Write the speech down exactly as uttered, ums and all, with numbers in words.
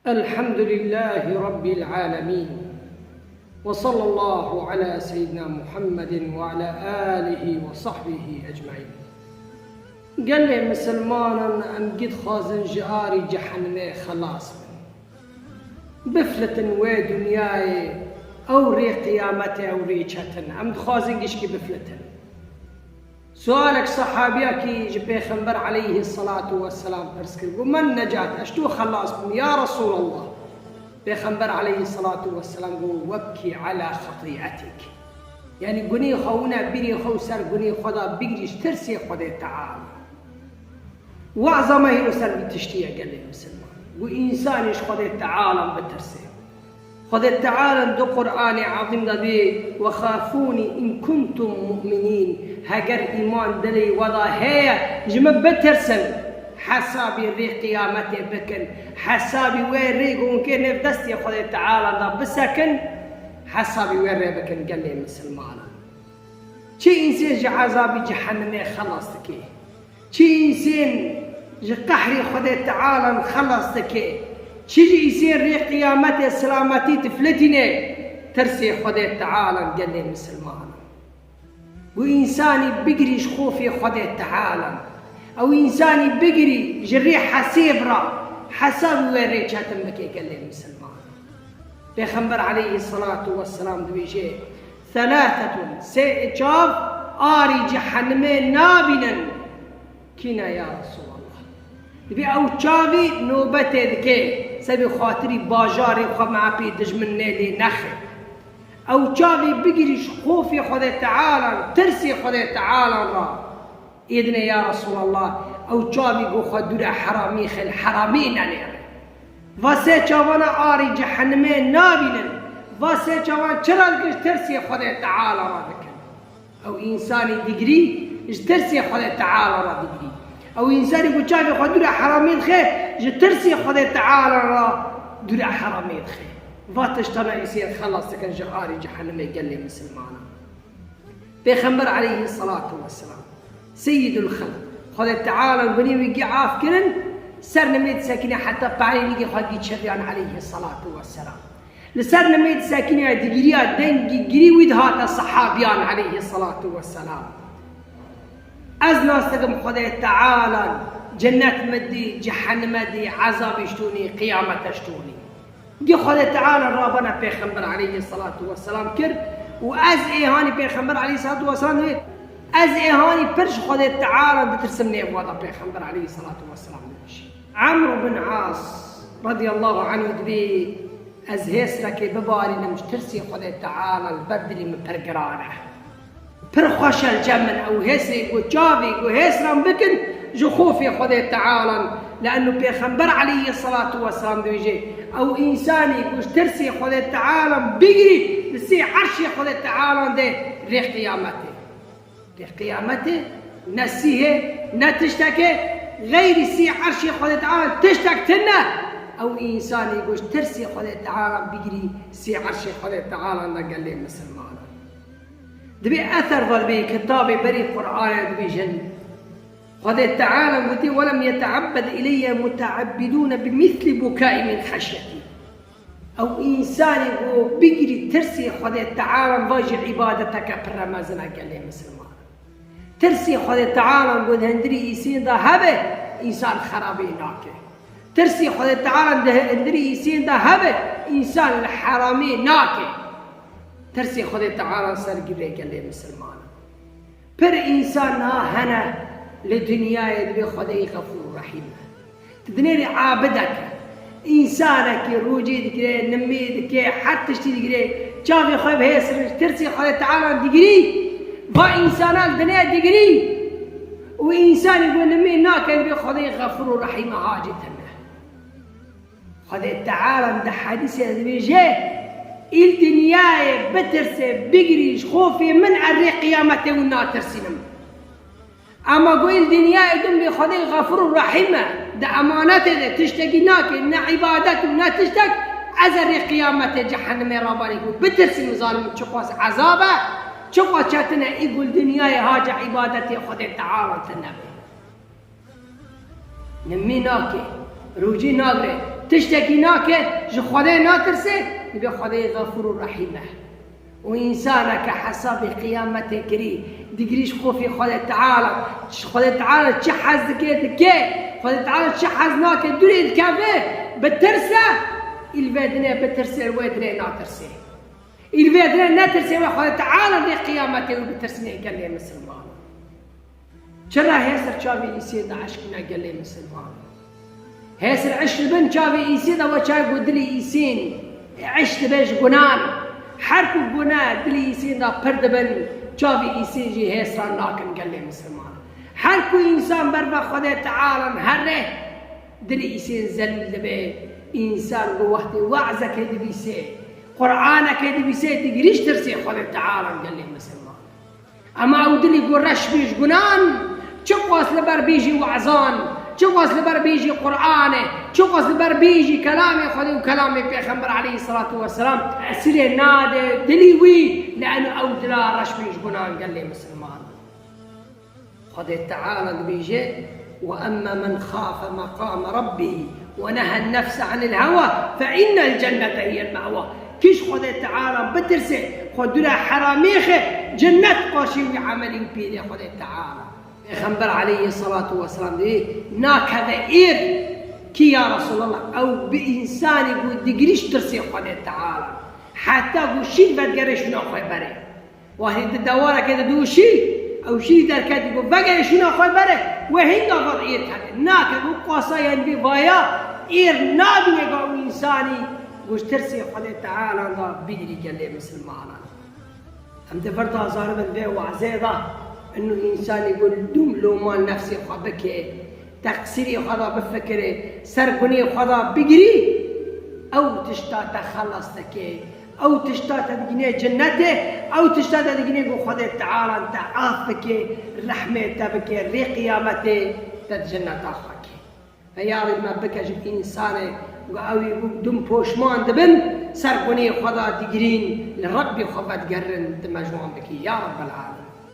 الحمد لله رب العالمين. وصلى الله على سيدنا محمد وعلى آله وصحبه أجمعين. Gelê misilmanan em gî dixwazin ji arî cehenimê xelas bin. Biflitin wê dinyayê ew rê qiyametê ew rê çetin. Em dixwazin gişkî biflitin. Sualek sahabiyakî ji Pêxember aleyhî selatu weselam pirs kir, got, "Men necat, ez ji to xelas bim, ya Resûlallah?" Pêxember aleyhî selatu weselam got, "Webkî ala xetîetik." Yanî gunê xwe wina bîrê xwe û ser gunê xwe da bigirî ji tirsê Xwedê Teala. Waza me hîro ser vî tiştî ye gelê misilman. Got însanî ji Xwedê Teala bitirse. Xwedê Teala di Qur'anê Ezîm de dê, "Wexafûnî in kuntum mu'minîn." Heger îman dilê we de heye, ji min bitirsin. Hesabî rê qiyametê bikin. Hesabî wê rê ku hûn kê nêv destê Xwedê Teala de bisekin. Hesabî wê rê bikin gelê misilmanan. Çi însên ji ezabî cehenimê xelas dike? Çi însên ji qehrê Xwedê Teala xelas dike? Çi ji însên rê qiyametê selametî difletîne? Tirsê Xwedê Teala gelê misilmanan. Got însanî bigirî ji xofê Xwedê Teala. Ew însanî bigirî ji rê hesêb re, hesabî wê rê çetin bike gelê misilmanan. Pêxember aleyhî selatu weselam dibêje, "Selasetun, sê çav arî cehenimê nabînin." Kî ne ya Resûlallah? Dibê ew çavî nobetê dike, sebê xatirî bajarê xwe me pê dijmin nêlê nexe. Ew çavî bigirî ji xofê Xwedê Teala, tirsê Xwedê Teala re. Êdine ya Resûlallah, ew çavî ku xwe dûre heramî xil, heramî nenêre. Va sê çavana arî cehenimê nabînin. Va sê çavan çira dikin, ji tirsê Xwedê Teala re dikin. Ew însanî digirî, ji tirsê Xwedê Teala re digirî. Ew însanî ku çavê xwe dûre heramî dixe, ji tirsê Xwedê Teala re dûre heramî dixe. Va tiştana îsên xelas dikin ji arî cehenimê gelê misilmanan. Pêxember aleyhî selatu weselam, Seyyidul Xelq, Xwedê Teala gunê wî gî af kirin, ser nimê disekîne heta peyê nîgê xwe gî çiriyan aleyhî selatu weselam. Li ser nimê disekîne digiriya dengî girî wî dihate sehabiyan aleyhî selatu weselam. Ez nas dikim Xwedê Teala cennet min dî, cehenime dî, ezabê ji to nî, qiyamete ji to nî. Gî Xwedê Teala rabana Pêxember aleyhî selatu weselam kir û ez ê hanî Pêxember aleyhî selatu weselam dibê, ez ê hanî pir ji Xwedê Teala ditirsim nêv wada Pêxember aleyhî selatu weselam dibêje. Amr bin As radiyallahu anhu dibê, ez hêsrekê bibarînim ji tirsê Xwedê Teala li ber dilê min pir giran e. Pir xweş e li cem min ew hêsê ku çavê ku hêsran bikin ji xofê Xwedê Tealan. Le'ennu Pêxember aleyhî selatu weselam dibêje, ew însanî ku ji tirsê Xwedê Tealan bigirî li sê erşê Xwedê Tealan de rê qiyametê. Rê qiyametê ne sîhê, ne tiştekê, xeyrî sê erşê Xwedê Tealan tiştek tune. Ew însanî ku ji tirsê Xwedê Tealan bigirî sê erşê Xwedê Tealan de gelê misilmanan. Dibê eser ve dibê kitabê berî Qur'anê dibêjin. Xwedê Teala gotî, "Welem yeteabbed ileyye muteabbidûne bi mîslî bukâi min xeşyetî." Ew însanê ku bigirî tirsê Xwedê Teala va jî îbadeteke pir mezin e gelê misilman. Tirsê Xwedê Teala ku di hundirî îsên de hebe, însan xerabî nake. Tirsê Xwedê Teala di hundirî îsên de hebe, însan li heramî nake. Tirsê Xwedê Teala ser girê gelê misilman. Pir însan niha hene li dinyayê dibê Xwedê Xefûr û Rehîm e. Tu dinêrî abidek e. Însanekî rojê digire, nimê dike, her tiştî digire. Çavê xwe bi hêsir, tirsê Xwedê Teala digirî. Va însanan dinê digirî. Û însanî ku nimê nake dibê Xwedê Xefûr û Rehîm e, hacê te ne. Xwedê Teala di hedîsê de dibêje, "Îl dinyayê bitirse, bigirî ji xofê min, ez rê qiyametê wî natirsînim." Ama ku îl dinyayê din bê Xwedê Xefûr û Rehîm e, di emanetê de tiştekî nake, ne îbadet û ne tiştek, ez ê rê qiyametê cehenimê rabanî ku bitirsînim, zanim çiqas ezab e, çiqas çetin e, î ku îl dinyayê haca îbadetê Xwedê Teala te nebe. Nimî nake, rojî nagre, Tiştekî nake, ji Xwedê natirse, dibê Xwedê Xefûr û Rehîm e. Û însaneke hesabê qiyametê kirî, digirî ji xofê Xwedê Teala, ji Xwedê Teala çi hez dike, dike, Xwedê Teala çi hez nake, dûrê dikeve, bitirse, îl vê dinê bitirse, wê dinê natirse. Îl vê dinê netirse, wê Xwedê Teala dê qiyametê wî bitirsinê gelê misilman. Çira hêsir çavê îsê de eşkîne gelê misilman? Hêsir eşk li bin çavê îsê de we çay ku dilî îsên eşk dibe ji gunan. Her ku gune dilî îsên de pir dibin, çavê îsên jî hêsran nakin gelê misilman. Her ku însan ber ve Xwedê Teala here, dilî îsên zelîl dibe. Însan ku wextê we'zekê dibîsê, Qur'anekê dibîsê, digirî ji tirsê Xwedê Teala gelê misilman. Ema ew dilî ku reş bî ji gunan, çiqas li ber bîjî wezan, çiqas li ber bîjî Qur'anê, çiqas li ber bîjî kelamê Xwedê û kelamê Pêxember aleyhisselatu vesselam, tesîrê nade dilî wî, leno ew dila reş bî ji gunan gelê misilman. Xwedê Teala dibêje, "Ve emme men xafe meqame Rabbihî ve nehen nefse anil hewa fe innel cennete hiyel mewa." Kî ji Xwedê Teala bitirse, xwe dûre heramê xe, cennet qarşî wî emelî û pêlê Xwedê Teala. Pêxember aleyhisselatu vesselam dibê, nakeve êr, kî ya Resulallah, ew bi însanî ku digirî ji tirsê Xwedê Teala. Heta ku şîr vedigere şûna xwe berê. Wextê di dewarekê de dû şî, ew şî derketî ku vegere şûna xwe bere, wê hinga vat êr kete. Nake ku qasa yan vê vaya êr nabîne ku ew însanî ku ji tirsê Xwedê Teala da bigirî gelê misilmanan. Em di vir da zaribin vê wazê da, inu însanî ku dûm loman nefsê xwe bike, teqsîrê xwe da bifikire, ser gunê xwe da bigirî, ew tişta te xelas dike. Ew tişta te digîne cennetê, ew tişta te digîne ku Xwedê Teala te af bike, rehmê te bike, rê qiyametê te di cenneta xwe ke. Fe ya Reb me bike ji însanê ku ew ê ku dûm poşman dibin, ser gunê xwe da digirîn, li Rebbê xwe vedigerin, tu me ji wan bikî, ya Rebbel Alemîn.